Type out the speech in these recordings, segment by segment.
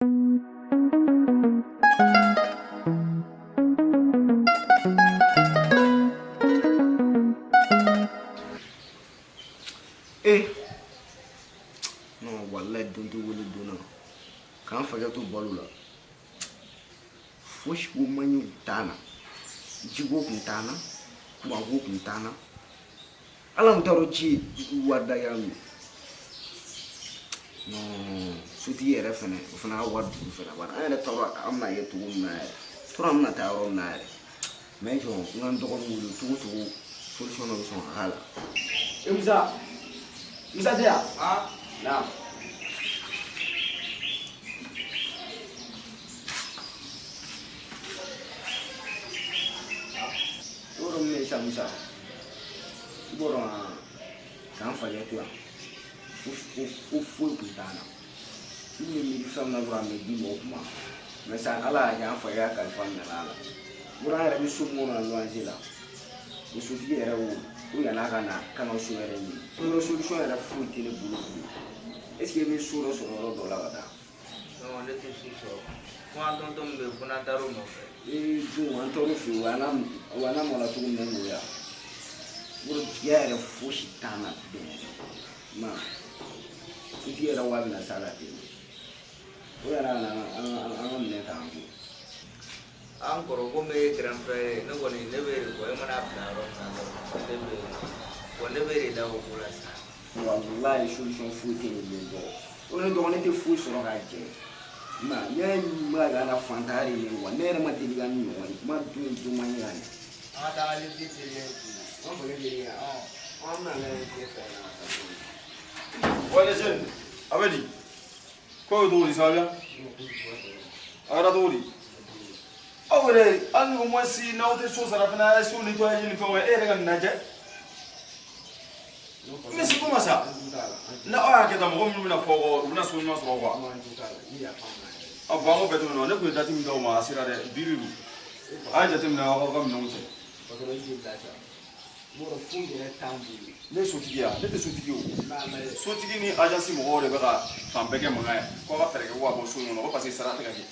Eh non, wallahi don tɛ wele don na k'an fakɛ to balo la, fosi ko man ɲi t'an na, jiko kun t'an na, kuranko kun t'an na. Ala mun t'a dɔn ji ye wari da yan min. Non, sotigi yɛrɛ fɛnɛ, o fana ka wari juru fɛnɛ b'an na. An yɛrɛ t'a dɔn an bɛna kɛ cogo min na yɛrɛ, tora an bɛna taa yɔrɔ min na yɛrɛ. Mais jɔ, n ka n dɔgɔnin wele cogo cogo, solution dɔ bɛ sɔn ka k'a la. E Musa, Musa tɛ yan? Na. I b'o dɔn min bɛ yen sisan Musa, i b'o dɔn k'an fakɛ to yan, ko foyi tun t'an na. I bɛ miiri fɛn min na dɔrɔn, a bɛ di mɔgɔw ma. Mais sisan Ala y'a kɛ an fakɛ ka kalifa minɛ a la. Yɔrɔ an yɛrɛ bɛ so min kɔnɔ luwanse la, o sotigi yɛrɛ ko yan'a ka na ka na so yɛrɛ ɲini. Yɔrɔ solution yɛrɛ foyi tɛ ne bolo bilen. Est ce que i bɛ so dɔ sɔrɔ yɔrɔ dɔ la ka taa? Non, ne tɛ so sɔrɔ. Fo an tonton min bɛ yen, fo n'an taar'o nɔfɛ. Ee dun, an taar'o fɛ yen, o y'an maloya cogo min na n'o ya. Yɔrɔ jigiya yɛrɛ fosi t'an na bilen yɛrɛ. Ma sotigi yɛrɛ wa bɛna s'a la ten. O yɛrɛ ka na an ka minɛn t'an bolo. An kɔrɔ, komi e ye grand frère ye, ne kɔni ne bɛ de kɔ, e mana bila yɔrɔ min na dɔrɔn, ne bɛ yen. Bon, ne bɛ de da o ko la sisan. Walayi solution foyi tɛ nin bilen dɔgɔ. O ne dɔgɔ, ne tɛ foyi sɔrɔ k'a jɛ. Ma ne ma ka na fantanya de ye wa, ne yɛrɛ ma deli ka nin ɲɔgɔn ye. Kuma dun ye don man ye ka ɲɛ. An ka taa an ka lift terikɛ fɛ yen. An fakɛ bɛ yen. An bɛna lajɛ tile fɛ na. Ouais, les jeunes, a bɛ di? Ko bɛ cogo di, ça va bien? A kɛra cogo di? Aw yɛrɛ, hali au moins si n'aw tɛ so sara fana, a ye so nettoyage ni fɛnw kɛ, e yɛrɛ ka nin lajɛ. Mais c'est comment ça? N'aw y'a kɛ tan, mɔgɔ minnu bɛna fɔ kɔ, u bɛna so ɲuman sɔrɔ quoi. Ah bon, an k'o bɛɛ to yen nɔ, ne tun ye date min d'aw ma, a sera dɛ, bi de don. A ye jateminɛ aw ka minɛnw cɛ. Ne ye sotigi ye wa? Ne tɛ sotigi ye o. Sotigi ni agence mɔgɔw de bɛ ka fan bɛɛ kɛ mankan ye ko aw ka fɛɛrɛ kɛ ko ka bɔ so in kɔnɔ, ko parce que sara tɛ ka kɛ.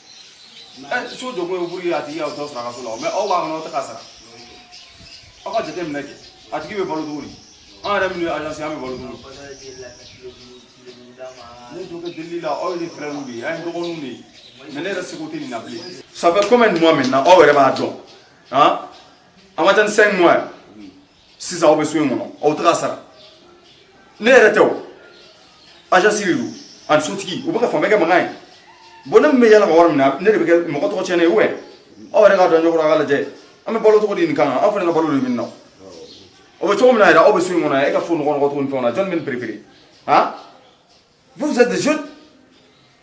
Ɛ, so jɔ kun ye pour que a tigi ka dɔ sɔrɔ a ka so la o, mais aw b'a kɔnɔ, aw tɛ k'a sara. Aw ka jateminɛ kɛ, a tigi bɛ balo cogo di? An yɛrɛ minnu ye agence ye, an bɛ balo cogo di? Ne jɔ bɛ delili la, aw ye frères de ye, an ye dɔgɔninw de ye, mais ne yɛrɛ seko tɛ nin na bilen. Ça fait combien de mois maintenant? Aw yɛrɛ b'a dɔn han, a ma ca ni 5 mois ye sisan aw bɛ so in kɔnɔ, aw tɛ ka sara. Ne yɛrɛ tɛ o, agence de don ani sotigi, u bɛ ka fan bɛɛ kɛ mankan ye. Bon, ne min bɛ yala ka wari minɛ, ne de bɛ kɛ mɔgɔ tɔgɔ tiɲɛnen ye ou bien? Aw yɛrɛ k'a dɔn ɲɔgɔn kɔrɔ, a ka lajɛ an bɛ balo cogo di nin kan. Aw fana ka balo de bɛ nin na. O bɛ cogo min na yɛrɛ, aw bɛ so in kɔnɔ yan, e ka so nɔgɔ nɔgɔ cogo ni fɛnw na, jɔnni bɛ nin préféré han? Vous êtes des jeunes,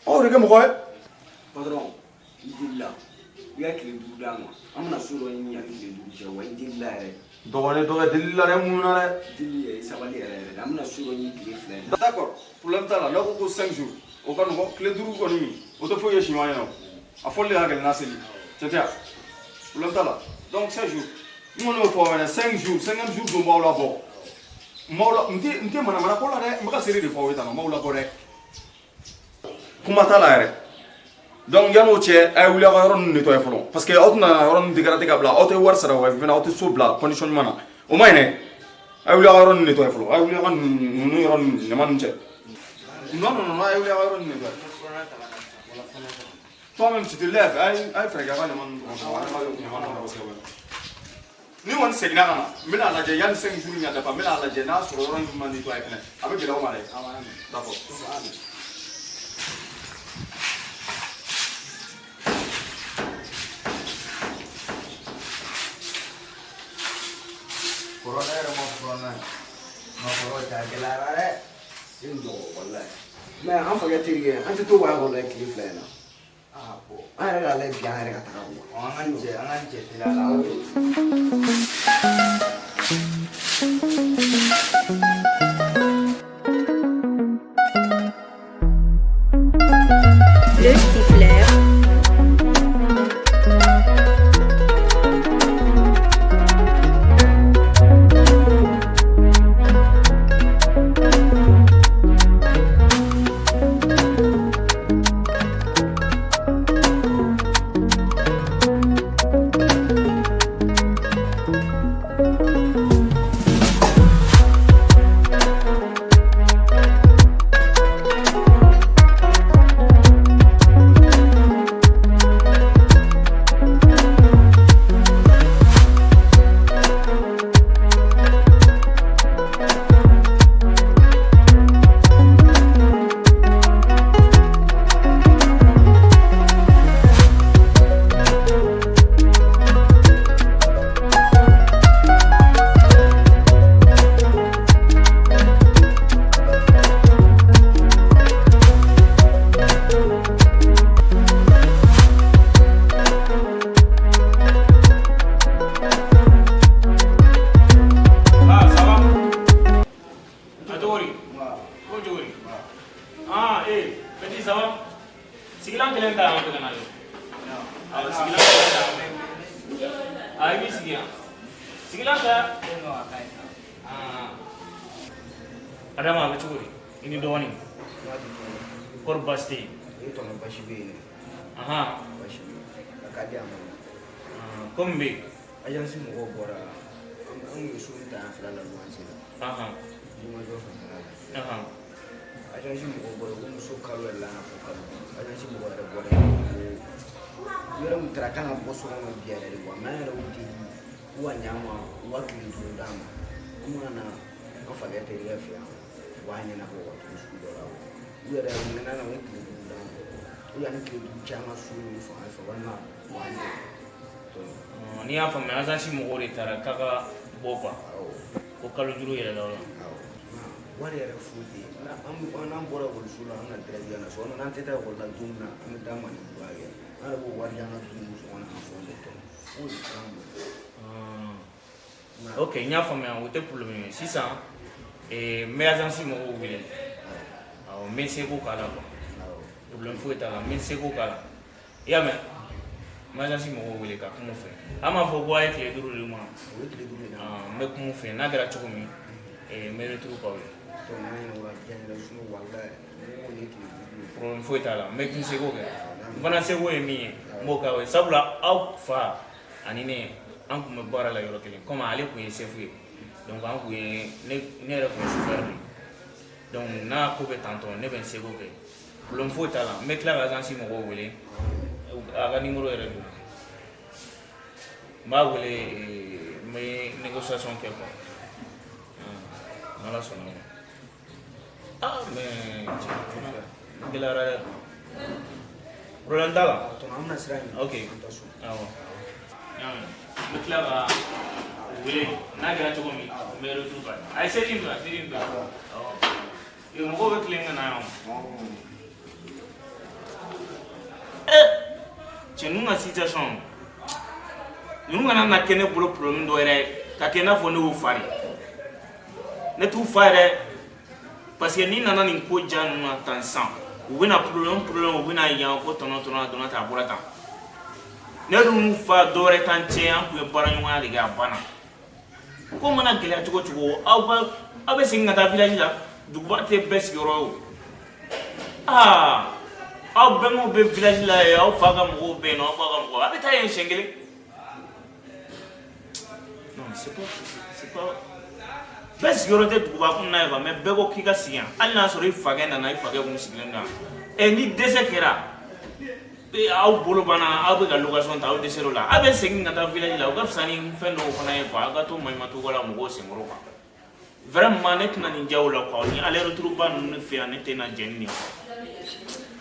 aw de kɛ mɔgɔ ye. Patron, i delila, i ka tile 5 d'an ma, an bɛna so dɔ ɲini yanni tile 5 cɛ wa. I delila yɛrɛ. Dɔgɔnin dɔgɔ delili la dɛ, mun na dɛ? Deli yɛrɛ, sabali yɛrɛ yɛrɛ, an bɛna so dɔ ɲini tile 2 in na. D'accord, problème t'a la. N'aw ko ko 5 jours, o ka nɔgɔn. Tile 5 kɔni, o tɛ foyi ye siɲuman ɲɛna o. A fɔli de ka gɛlɛn n'a seli cɛ tɛ yan. Problème t'a la. Donc 5 jours, n kɔni y'o fɔ aw ɲɛna, 5 jours, cinquième jour don b'aw la bɔ. N m'aw la, n tɛ manamana ko la dɛ, n bɛ ka seere de fɔ aw ye tan nɔ, n m'aw labɔ dɛ, kuma t'a la yɛrɛ. Donc yan'o cɛ, a ye wuli aw ka yɔrɔ ninnu nettoyer fɔlɔ, parce que aw tɛna yɔrɔ ninnu dégrader ka bila, aw tɛ wari sara wa, fɛnɛ aw tɛ so bila condition ɲuman na, o ma ɲi dɛ. A ye wuli aw ka yɔrɔ ninnu nettoyer fɔlɔ, a ye wuli aw ka ninnu yɔrɔ ninnu ɲama ninnu cɛ. Non non non, a ye wuli aw ka yɔrɔ ninnu nettoyer. Toi-même, tu te lèves, a ye fɛɛrɛ kɛ a ka ɲama ninnu tɔmɔ tɔmɔ, a ka ɲama ninnu labɔ sira wɛrɛ. Ni kɔni seginna ka na, n bɛna lajɛ yanni 5 jours in ka dafa, n bɛna lajɛ n'a sɔrɔ yɔrɔ in ma nettoyer fɛnɛ, a bɛ gɛlɛya aw ma dɛ. D'accord. Kɔrɔ, ne yɛrɛ ma furan n'a ye. Ma kɔrɔ cɛ, a gɛlɛyara dɛ. E ni dɔgɔ, walayi. Mais an fakɛ terikɛ, an tɛ to k'a kɔnɔ tile 2 in na. Ah bon. An yɛrɛ k'a lajɛ bi, an yɛrɛ ka taga bɔ. An ka nin cɛ, an ka nin cɛ teliya la. Le Stifler. ta yan fɛ ka na jɔ. Awɔ, sigilan ta yan fɛ. A i b'i sigi yan. Sigilan ta. Adama, a bɛ cogo di? I ni dɔgɔnin. Kɔri baasi tɛ yen? E tɔnɔ, basi bɛ yen. Ahan. Basi bɛ yen, a ka di a ma. Ko min bɛ yen? Agence mɔgɔw bɔra, an kun ye so min ta yan fila la luwanse la. Yirimajɔ fanfɛla la. Agence mɔgɔw bɔra ko muso kalo yɛrɛ la fo kalo. Agence mɔgɔ yɛrɛ bɔra yen ko yɔrɔ min taara kan ka bɔ so kɔnɔ bi yɛrɛ de quoi, mais an yɛrɛ y'u deli k'u ka ɲɛ an ma, u ka tile 5 d'an ma. An mana na an fakɛ terikɛ fɛ yan, u b'a ɲɛnabɔ ka cogo sugu dɔ la. U yɛrɛ u nana na, u ye tile 5 d'an ma. U yanni tile 5 cɛ, an ka so ɲini fan wɛrɛ fɛ walima u b'an dɛmɛ. N'i y'a faamuya, agence mɔgɔw de taara k'a ka bɔ quoi, ko kalo juru yɛlɛla o la. Wari yɛrɛ foyi tɛ yen. N'an bɔra ekɔliso la, an bɛna direct ka na so kɔnɔ. N'an tɛ taa ekɔli la don min na, an bɛ taa maneburuya kɛ. An yɛrɛ b'o wari di an ka dumuni sɔngɔ n'an ka fɛnw bɛɛ tɔnɔ, foyi t'an bolo. Ok, n y'a faamuya, o tɛ problème ye. Sisan n bɛ agence mɔgɔw wele. Awɔ, n bɛ n seko k'a la quoi, problème foyi t'a la, n bɛ n seko k'a la. I y'a mɛn? N bɛ agence mɔgɔw wele ka kuma u fɛ. An b'a fɔ ko a ye tile 5 de d'u ma. O ye tile 5 de d'an ma. N bɛ kuma u fɛ, n'a kɛra cogo min, n bɛ retour k'aw ye. Problème foyi t'a la, n bɛ n seko kɛ. N fana seko ye min ye, n b'o k'aw ye, sabula aw fa ani ne, an tun bɛ baara la yɔrɔ kelen. Komi ale tun ye chef ye, donc an tun ye ne yɛrɛ tun ye chauffeur de ye. Donc n'a ko bɛ tantɔ, ne bɛ n seko kɛ, problème foyi t'a la. N bɛ tila ka agence mɔgɔw wele, a ka numéro yɛrɛ don, n b'a wele, n bɛ négociation kɛ quoi, n'Ala sɔnna ma. Ah, mais gɛlɛyara dɛ, problème t'a la. Ok, awɔ, n bɛ tila ka wele, n'a kɛra cogo min, n bɛ retour k'a ye. A ye seli in to yan, seli in to yan. Awɔ, mɔgɔw bɛ tilen ka na yan o. Cɛ, ninnu ka situation, ninnu kana na kɛ ne bolo problème dɔ yɛrɛ ye, ka kɛ i n'a fɔ ne y'u fa de. Ne t'u fa yɛrɛ, parce que n'i nana nin ko ja ninnu na tan sisan, u bɛna problème, u bɛna yan ko tɔnɔ tɔnɔ, a donna tan, a bɔra tan. Ne dun fa, dɔ wɛrɛ t'an cɛ, an tun ye baaraɲɔgɔnya de kɛ, a banna. Ko mana gɛlɛya cogo cogo, aw bɛ segin ka taa village la. Duguba tɛ bɛɛ sigiyɔrɔ ye o. Aa, aw bɛnbaw bɛ village la yen, aw fa ka mɔgɔw bɛ yen nɔ, aw ba ka mɔgɔw, a bɛ taa yen siɲɛ kelen. Non, c'est pas bɛɛ sigiyɔrɔ tɛ duguba kɔnɔna ye quoi, mais bɛɛ ko k'i ka sigi yan. Hali n'a sɔrɔ i fakɛ nana, i fakɛ kun sigilen don yan. Ɛ, ni dɛsɛ kɛra aw bolo banna, aw bɛ ka location ta, aw dɛsɛr'o la, aw bɛ segin ka taa village la. O ka fisa ni fɛn dɔw fana ye quoi, aw ka to maɲumantɔko la mɔgɔw senkɔrɔ quoi. Vraiment, ne tɛna nin diya o la quoi. Ni aller retour ba ninnu fɛ yan, ne tɛna jɛn ni nin ye quoi.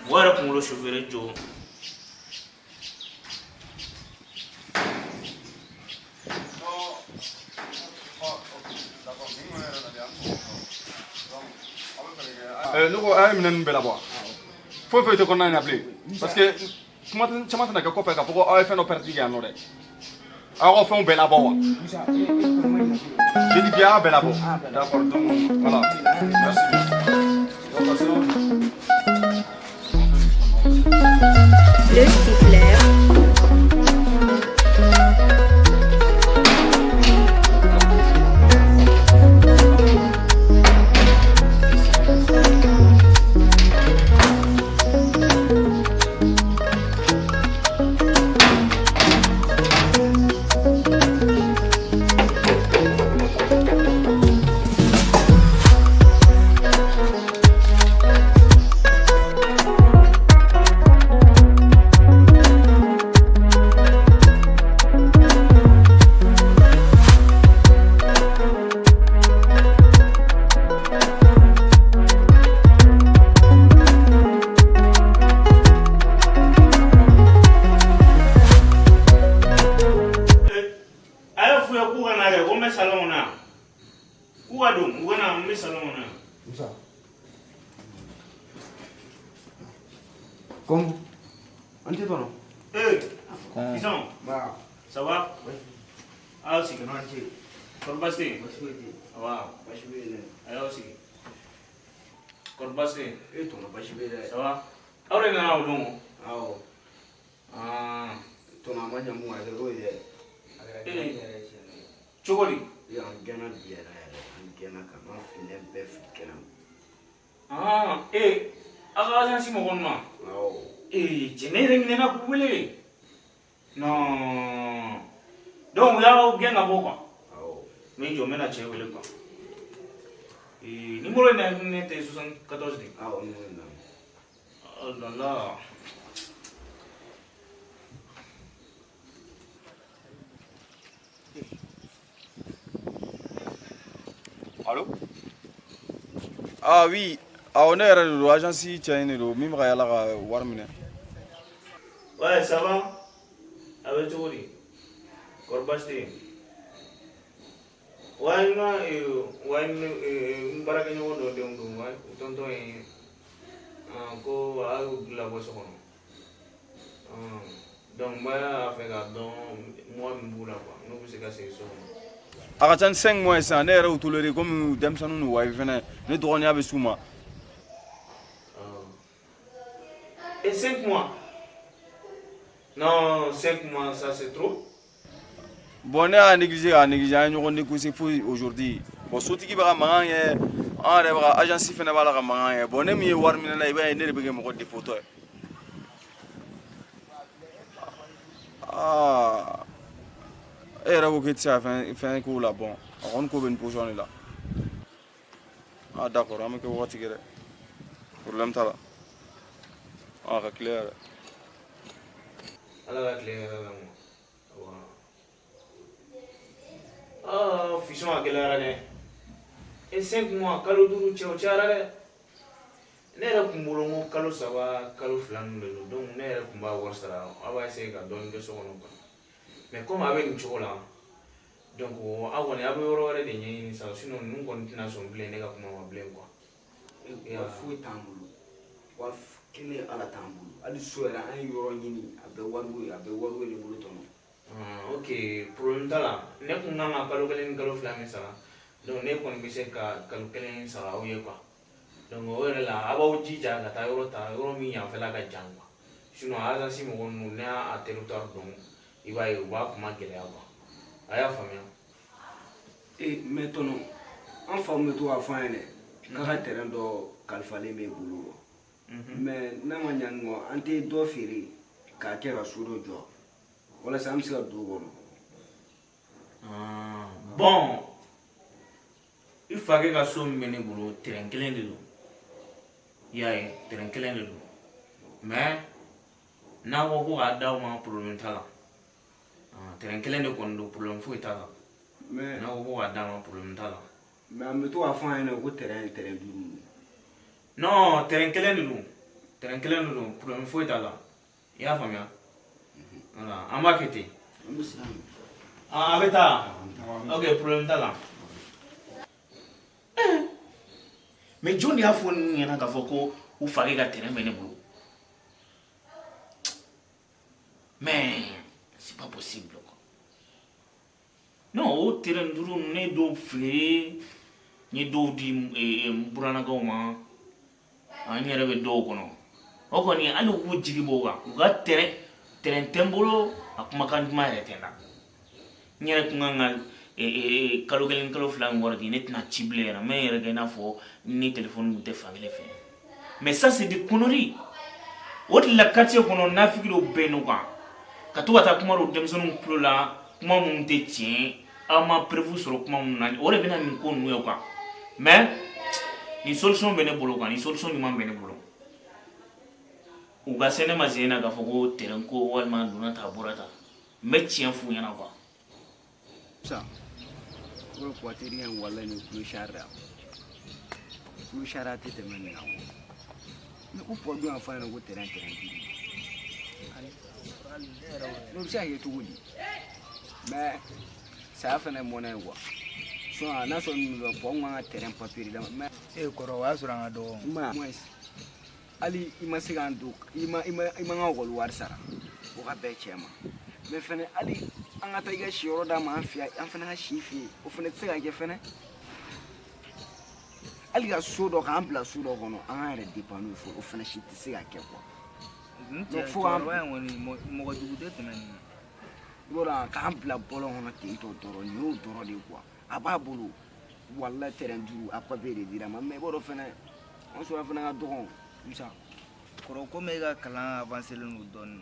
Mɔgɔ yɛrɛ kunkolo chauffeur jɔ. Ne ko a ye minɛn ninnu bɛɛ labɔ, foyi foyi tɛ kɔnɔna in na bilen, parce que kuma caman tɛna kɛ kɔfɛ k'a fɔ ko aw ye fɛn dɔ perdre yan nɔ dɛ. Aw ka fɛnw bɛɛ labɔ wa? J'ai dit bien, a bɛɛ labɔ. D'accord, donc voilà, merci bien. Donc sinon Le Stifler. A y'a f'u ye k'u ka na kɛ ko n bɛ salon kɔnɔ yan, k'u ka don, u ka na, n bɛ salon kɔnɔ yan. Musa. Comme an tɛ tɔnɔ. Ee, Fiston, Ba. ça va? A y'aw sigi. An ce. Kɔri baasi tɛ yen? Basi foyi tɛ yen. Awa. Basi bɛ yen dɛ. A y'aw sigi. Kɔri baasi tɛ yen? E tɔnɔ, basi bɛ yen dɛ. Ça va? Aw de nana o don o? Awɔ. ma ɲa mun a kɛra o ye dɛ. A kɛra gɛnni yɛrɛ ye tiɲɛ ye. Cogo di? An gɛnna bi yɛrɛ yɛrɛ, an gɛnna ka an filen bɛɛ fili kɛnɛ ma. Ah, ee, aw ka agence mɔgɔ ninnu wa? Awɔ. Ee, cɛ ne yɛrɛ ɲinɛna k'u wele. Non. Donc u y'aw gɛn ka bɔ quoi. Awɔ. N bɛ n jɔ n bɛna cɛ wele quoi. Ee, numéro in na ne tɛ 74 de. Awɔ, numéro in na. Oh là là. Allo? Ah oui, awɔ ne yɛrɛ de don, agence cɛ in de don min bɛ ka yala ka wari minɛ. Ouais, ça va? A bɛ cogo di? Kɔri baasi tɛ yen? Ouais, n ka ouais, n baarakɛɲɔgɔn dɔ denw don, ouais, u tonton ye ko a y'u labɔ so kɔnɔ. Donc n b'a fɛ k'a dɔn mois min b'u la quoi, n'u bɛ se ka segin so kɔnɔ. A ka ca ni 5 mois ye sisan, ne yɛrɛ y'u toléré komi denmisɛnninw don wa fɛnɛ ne dɔgɔninya bɛ s'u ma. Et 5 mois? Non, 5 mois, ça c'est trop. Bon, ne y'a négligé k'a négligé, an ye ɲɔgɔn négocier fo aujourd'hui. Bon, sotigi bɛ ka mankan kɛ, an yɛrɛ bɛ ka agence fɛnɛ b'a la ka mankan kɛ. Bon, ne min ye wari minɛ la, i b'a ye ne de bɛ kɛ mɔgɔ défaut tɔ ye. Aa, e yɛrɛ ko k'e tɛ se ka fɛn fɛn k'o la. Bon, a kɔni ko bɛ nin position de la. Ah d'accord, an bɛ kɛ wagati kɛ dɛ, problème t'a la. Ah, ka tile yɛrɛ. Ala ka tile hɛrɛ la ma. Wa. Ah, fisɔn a gɛlɛyara dɛ. E 5 mois, kalo 5 cɛ o cayara dɛ. Ne yɛrɛ kun bolo n ko kalo 3 kalo 2 ninnu de don, donc ne yɛrɛ kun b'a wari sara, aw b'a essayer ka dɔɔnin kɛ so kɔnɔ quoi. Mais comme a bɛ nin cogo la, donc aw kɔni aw bɛ yɔrɔ wɛrɛ de ɲɛɲini sa, sinon ninnu kɔni tɛna sɔn bilen ne ka kuma ma bilen quoi. Wari foyi t'an bolo, wari kelen ala t'an bolo, hali so yɛrɛ an ye yɔrɔ ɲini, a bɛɛ wariko ye, a bɛɛ wariko de bolo tɔnɔ. Ok, problème t'a la. Ne kun kan ka kalo 1 ni kalo 2 min sara, donc ne kɔni bɛ se ka kalo 1 sara aw ye quoi. Donc o yɛrɛ la aw b'aw jija ka taa yɔrɔ ta, yɔrɔ min yanfɛla ka jan quoi. Sinon agence mɔgɔ ninnu ne y'a territoire dɔn, i b'a ye u b'a kuma gɛlɛya quoi. A y'a faamuya? Ee, mais tɔnɔ, an fa bɛ to k'a fɔ an ye dɛ k'a ka terrain dɔ kalifalen b'e bolo wa. Mais n'a ma ɲa nin kɔ, an tɛ dɔ feere k'a kɛ ka so dɔ jɔ walasa an bɛ se ka don o kɔnɔ. Bon, i fakɛ ka so min bɛ ne bolo, terrain kelen de don. I y'a ye, terrain kelen de don. Mais n'a ko ko k'a d'aw ma, problème t'a la. Terrain kelen de kɔni don, problème foyi t'a la. Mais n'a ko ko k'a d'a ma, problème t'a la. Mais an bɛ to k'a fɔ an ɲɛna ko terrain ye terrain 5 don. Non, terrain kelen de don. Terrain kelen de don, problème foyi t'a la. I y'a faamuya? Voilà, an b'a kɛ ten. An bɛ siran. Ah, a bɛ taa? Ok, problème t'a la. Mais jɔn de y'a fɔ ninnu ɲɛna k'a fɔ ko u fakɛ ka terrain bɛ ne bolo? Mais c'est pas possible quoi. Non, o terrain 5 ne dɔw feere, n ye dɔw di n burannakaw ma, an yɛrɛ bɛ dɔw kɔnɔ. O kɔni hali u k'u jigi bɔ o kan, u ka terrain tɛ n bolo, a kumakan duman yɛrɛ tɛ n na. N yɛrɛ kun kan ka kalo 1 kalo 2 min wari di, ne tɛna ci bilen yɛrɛ, n bɛ n yɛrɛ kɛ i n'a fɔ ni téléphone tun tɛ fankelen fɛ. Mais ça c'est des conneries. O de la quartier kɔnɔ nafigi dɔw bɛ yen nɔ quoi, ka to ka taa kuma dɔw denmisɛnninw tulo la, kuma minnu tɛ tiɲɛ, aw ma preuve sɔrɔ kuma minnu na, o de bɛ na nin ko ninnu ye quoi. Mais nin solution bɛ ne bolo quoi, nin solution ɲuman bɛ ne bolo. U ka se ne ma sen na k'a fɔ ko terrain ko walima donna ta bɔra ta, n bɛ tiɲɛ f'u ɲɛna quoi. Sa, o ye terikɛ in walayi ni clochard ya. Clochard tɛ tɛmɛ nin kan. Mais u pɔ dun y'a fɔ a ɲɛna ko terrain 5. N'o bɛ se ka kɛ cogo di? Mais saya fɛnɛ ye mɔnɛ ye quoi. Sinon n'a sɔrɔ ninnu bɛ pɔ an kan ka terrain papier d'a ma. Mais E kɔrɔ, o y'a sɔrɔ an ka dɔgɔ. i ma ye hali i ma se k'an don, i ma n ka ekɔli wari sara, o ka bɛn cɛ ma. Mais fɛnɛ hali an ka taa i ka siyɔrɔ d'a ma an fɛ yan, an fɛnɛ ka si fɛ yen, o fɛnɛ tɛ se ka kɛ fɛnɛ. Hali ka so dɔ k'an bila so dɔ kɔnɔ, an k'an yɛrɛ dépend fo, o fɛnɛ si tɛ se ka kɛ quoi. N cɛ, fo k'an- cɛkɔrɔba in kɔni mɔgɔ jugu tɛ tɛmɛ nin kan. I b'a dɔn k'an bila bɔlɔn kɔnɔ ten tɔ dɔrɔn, nin y'o dɔrɔn de ye quoi. A b'a bolo walayi, terrain 5 a papier de dira a ma. Mais i b'a dɔn fɛnɛ, an sɔrɔ fɛnɛ ka dɔgɔn, Musa. Kɔrɔ, komi e ka kalan avancé len don dɔɔni,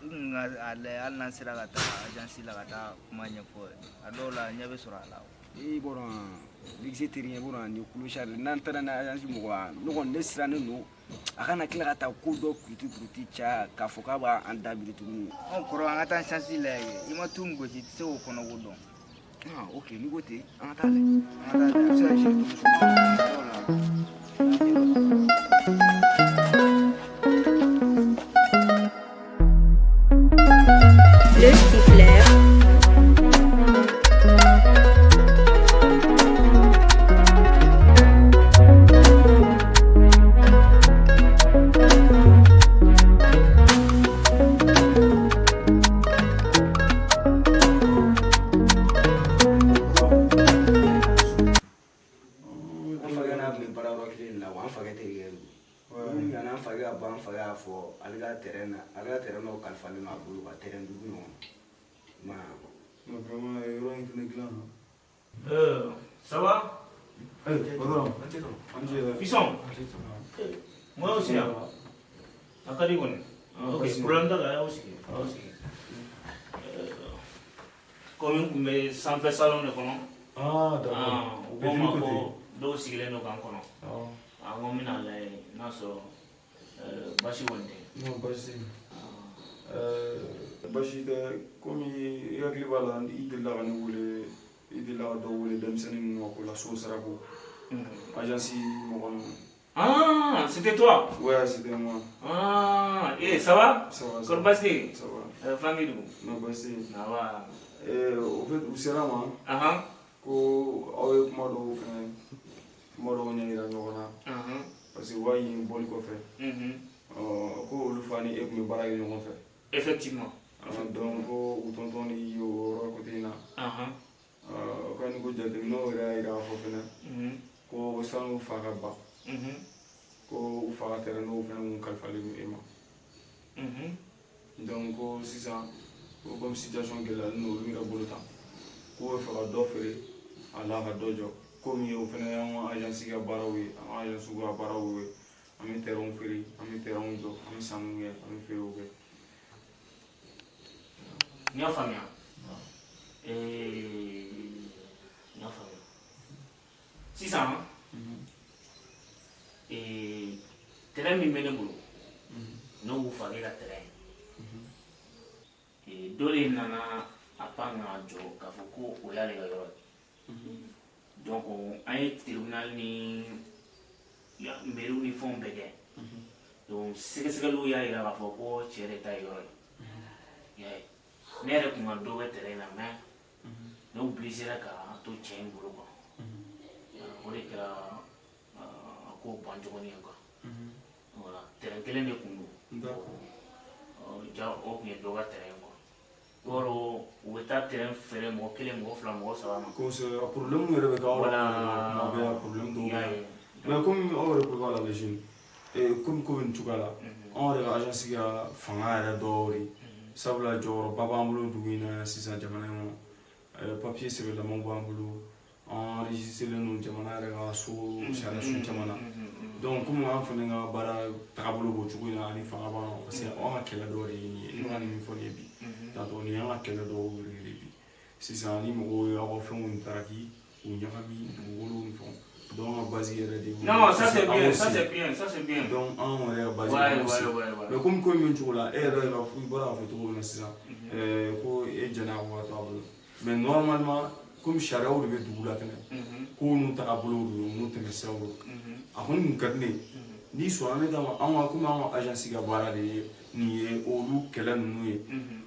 i kun ka a lajɛ, hali n'an sera ka taa agence la ka taa kuma ɲɛfɔ, a dɔw la ɲɛ bɛ sɔrɔ a la. I b'a dɔn Ligise terikɛ, i b'a dɔn nin clochard, n'an taara n'a agence mɔgɔ ye, ne kɔni ne sirannen don a kana tila ka taa ko dɔ kuruti kuruti caya k'a fɔ k'a b'an dabiri tuguni. Ɔ kɔrɔ, an ka taa chance lajɛ. I ma tu min gosi, i tɛ se k'o kɔnɔko dɔn. Ah ok, n'i ko ten, an ka taa lajɛ. An ka taa lajɛ. A bɛ se ka gérer cogo sugu. Le Stifler. An fakɛ n'a tun bɛ baara yɔrɔ kelen de la wa, an fakɛ terikɛ don. Olu nana an fakɛ ka bɔ, an fakɛ y'a fɔ ale ka terrain na, ale ka terrain dɔ kalifalen don a bolo ka terrain 5 ɲɔgɔn ma. Non, vraiment, yɔrɔ in fɛnɛ dilan. Ça va? Eh, patron. An ce dɛ. Fiston. Moi aussi, hein. A ka di kɔni. Ok, problème t'a la, a y'aw sigi, a y'aw sigi. Komi n tun bɛ sanfɛ salon de kɔnɔ. Ah, d'accord. Ah, u ko n ma ko dɔw sigilen don k'an kɔnɔ. A ko n bɛna lajɛ n'a sɔrɔ basi kɔni tɛ. Non, basi tɛ. Basi tɛ, komi i hakili b'a la, i delila ka ne wele, i delila ka dɔw wele denmisɛnnin ninnu ka ko la, so sarako. Agence mɔgɔ ninnu. Ah, c'était toi? Ouais, c'était moi. Ah, eh, ça va? Ça va, ça Kɔri va. basi tɛ yen? Ça va. Famille dun? Non, basi tɛ yen. Naba. Au fait, u sera ma ko aw ye kuma dɔw fɛnɛ, kuma dɔw ɲɛ yira ɲɔgɔn na. Parce que u b'a ɲini bɔli kɔfɛ. Ɔ, ko olu fa ni e tun bɛ baara kɛ ɲɔgɔn fɛ. Effectivement. Ah, donc ko u tonton ni o yɔrɔ côté in na. Ka ni ko jateminɛw yɛrɛ y'a yira k'a fɔ fɛnɛ ko sanu fa ka ban, ko u fa ka terrain dɔw fɛnɛ kun kalifalen don e ma. Donc ko sisan ko comme situation gɛlɛyalen don olu yɛrɛ bolo tan, k'u bɛ fɛ ka dɔ feere a la ka dɔ jɔ, komi o fɛnɛ y'an ka agence ka baaraw ye, an ka agence ka baaraw ye, an bɛ terrain feere, an bɛ terrain jɔ, an bɛ sanniw kɛ, an bɛ feerew kɛ. N y'a faamuya. N y'a faamuya. Sisan, terrain min bɛ ne bolo, n'o y'u fakɛ ka terrain ye. Dɔ de nana a pan k'a jɔ k'a fɔ ko o y'ale ka yɔrɔ ye. Donc an ye tribunal ni mairie ni fɛnw bɛɛ kɛ. Donc sɛgɛsɛgɛliw y'a yira k'a fɔ ko cɛ de ta ye yɔrɔ ye. I y'a ye. Ne yɛrɛ kun ka dɔ bɛ terrain na, mais ne obligé ka to cɛ in bolo quoi. O de kɛra a ko ban cogo ye quoi. Voilà, terrain kelen de kun don. Ja o kun ye dɔ ka terrain quoi. I b'a dɔn u bɛ taa terrain feere mɔgɔ kelen, mɔgɔ fila, mɔgɔ saba ma. Kosɛbɛ, a problème yɛrɛ bɛ kɛ aw la kuma bɛɛ, a problème dɔw I bɛ y'a yen. ye. Mais komi aw yɛrɛ ko k'a la les jeunes, komi ko bɛ nin cogoya la, anw yɛrɛ ka agence ka fanga yɛrɛ dɔw de, sabula jɔyɔrɔba b'an bolo dugu in na sisan, jamana in kɔnɔ, papier sɛbɛlamaw b'an bolo, an enregistré don jamana yɛrɛ ka so sariya sun caman na. Donc komi an fana ka baara tagabolo b'o cogo in na ani fanga b'an kan, parce que anw ka kɛlɛ dɔw de ye nin ye, i bɛ ka nin min fɔ nin ye bi tantôt, nin y'an ka kɛlɛ dɔw de ye bi sisan, ni mɔgɔw ye aw ka fɛnw taraki k'u ɲagami dugukolow ni fɛnw. Donc an ka base yɛrɛ de ye. Non, ça c'est bien, ça c'est bien, ça c'est bien. Donc anw yɛrɛ ka base Ouais. Mais komi ko in bɛ cogo la, e yɛrɛ ka i bɔra k'a fɔ cogo min na sisan, ko e jɛn'a ko ka to a bolo, mais normalement komi sariyaw de bɛ dugu la fɛnɛ, kow n'u tagabolow don, n'u tɛmɛsiraw don, a kɔni kun ka di ne ye n'i sɔnna ne ta ma, anw ka komi anw ka agence ka baara de ye nin ye, olu kɛlɛ ninnu ye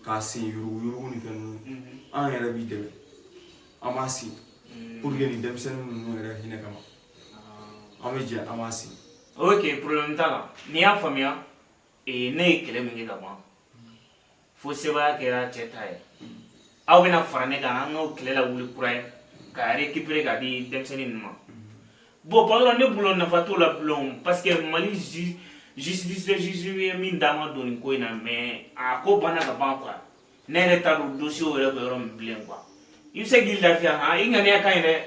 k'a sen yurugu yurugu ni fɛn ninnu, an yɛrɛ b'i dɛmɛ, an b'a sen pour que nin denmisɛnnin ninnu yɛrɛ hinɛ kama, an bɛ jɛ an b'a sen. Ok, problème t'a la. N'i y'a faamuya, ne ye kɛlɛ min kɛ ka ban fo sebaaya kɛra cɛ ta ye, aw bɛna fara ne kan, an k'o kɛlɛ lawuli kura ye k'a récupérer k'a di denmisɛnnin ninnu ma. Bon, patron, ne bolo nafa t'o la bilen, parce que Mali justice juge ye min d'an ma don nin ko in na, mais a ko banna ka ban quoi. Ne yɛrɛ t'a dɔn dossier yɛrɛ bɛ yɔrɔ min bilen quoi. I bɛ se k'i lafiya han, i ŋaniya ka ɲi dɛ,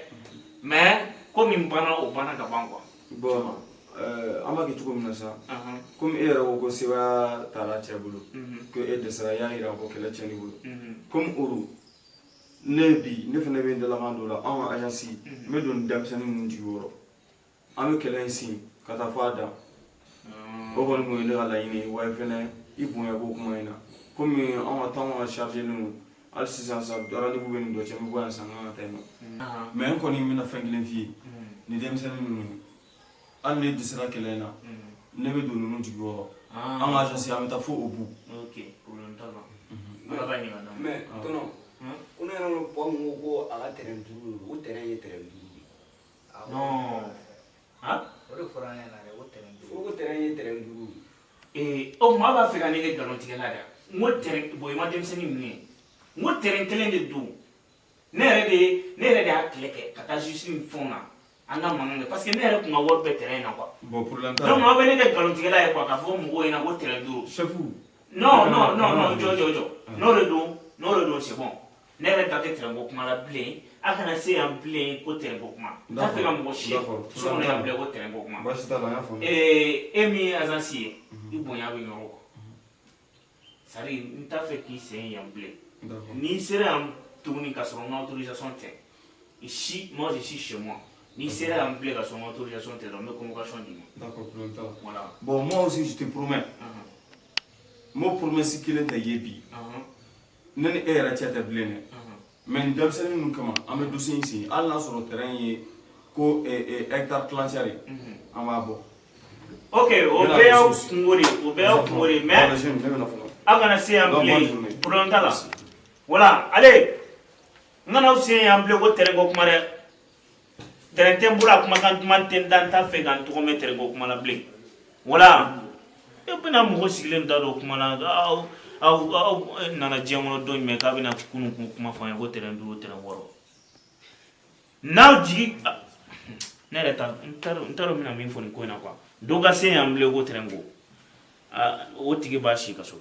mais ko min banna, o banna ka ban quoi. Bon, an b'a kɛ cogo min na sa, komi e yɛrɛ ko ko sebaya taara cɛ bolo, ko e dɛsɛra, i y'a yira ko kɛlɛ tiɲɛn'i bolo, komi o don, ne bi ne fana bɛ n dalakan dɔ la, anw ka agence, n bɛ don nin denmisɛnnin ninnu jigi kɔrɔ, an bɛ kɛlɛ in sin ka taa fɔ a dan. O kɔni kun ye ne ka laɲini ye. Wa fɛnɛ i bonya b'o kuma in na, komi anw ka temps ka chargé don hali sisan sa, rendez-vous bɛ nin dɔ cɛ, n bɛ bɔ yan sisan, n kan ka taa yen nɔ. Mais n kɔni bɛna fɛn kelen f'i ye: nin denmisɛnnin ninnu, hali ne dɛsɛra kɛlɛ in na, ne bɛ don ninnu jigi kɔrɔ, an ka agence, an bɛ taa fo au bout. Ok, problème t'a la, Ala ka ɲɛ ka d'an ma. Mais tonton, ko ne yɛrɛ ko ko ko a ka terrain duuru don, ko terrain ye terrain 5 de ye. Non, han? O de fɔra an ɲɛna dɛ, ko terrain Ko 5. ko terrain ye terrain 5 de ye. Ee, o maa b'a fɛ ka ne kɛ nkalontigɛla de? N ko terrain, bon, i ma denmisɛnnin ninnu ye, n ko terrain kelen de don. Ne yɛrɛ de y'a kɛlɛ kɛ ka taa justice ni fɛnw na, an ka mankan kɛ, parce que ne yɛrɛ kun ka wari bɛɛ terrain na quoi. Bon, problème t'a Donc la. aw bɛ ne kɛ nkalontigɛla ye quoi, k'a fɔ mɔgɔw ɲɛna ko terrain 5. Chef. Non, non, non, non, jɔ, jɔ, jɔ. N'o de don, n'o de don, c'est bon. Ne yɛrɛ da tɛ terrain ko kuma la bilen. A kana se yan bilen ko terrain ko kuma. N t'a fɛ ka mɔgɔ si so kɔnɔ yan bilen ko terrain ko kuma. Baasi t'a la, n y'a faamu. Ee, e min ye agence ye, i bonya bɛ yɔrɔ kɔ, c'est à dire n t'a fɛ k'i sen yan bilen. N'i sera yan tuguni ka sɔrɔ n ka autorisation tɛ, ici, moi je suis chez moi, n'i sera yan bilen ka sɔrɔ n ka autorisation tɛ dɔrɔn, n bɛ convocation d'i ma. D'accord, problème t'a la. Voilà. Bon, moi aussi, je te promets, n b'o promesse kelen ta i ye bi. Ne ni e yɛrɛ cɛ tɛ bilen dɛ, mais nin denmisɛnnin ninnu kama, an bɛ dossier in sigi, hali n'a sɔrɔ terrain ye ko hectare tilancɛ de, an b'a bɔ. Ok, o N bɛna bɛɛ y'aw dossier. kungo de ye, o bɛɛ y'aw kungo de ye, mais Bon, ne bɛna fɔlɔ. Aw kana se yan Donc, bonne bilen. journée. Problème t'a la. Voilà, allez, n kana aw sen yan bilen ko terrain ko kuma dɛ. Terrain tɛ n bolo, a kumakan duman tɛ n da, n t'a fɛ ka n tɔgɔ mɛn terrain ko kuma la bilen. Voilà, e bɛna mɔgɔ sigilen da don kuma la, aw aw aw nana diɲɛ kɔnɔ don jumɛn k'a bɛna kunun ko kuma fɔ an ye ko terrain 5, terrain 6? N'aw jigi, ne yɛrɛ ta, n t'a dɔn n bɛna min fɔ nin ko in na quoi. Dɔ ka se yan bilen ko terrain ko, o tigi b'a si ka so.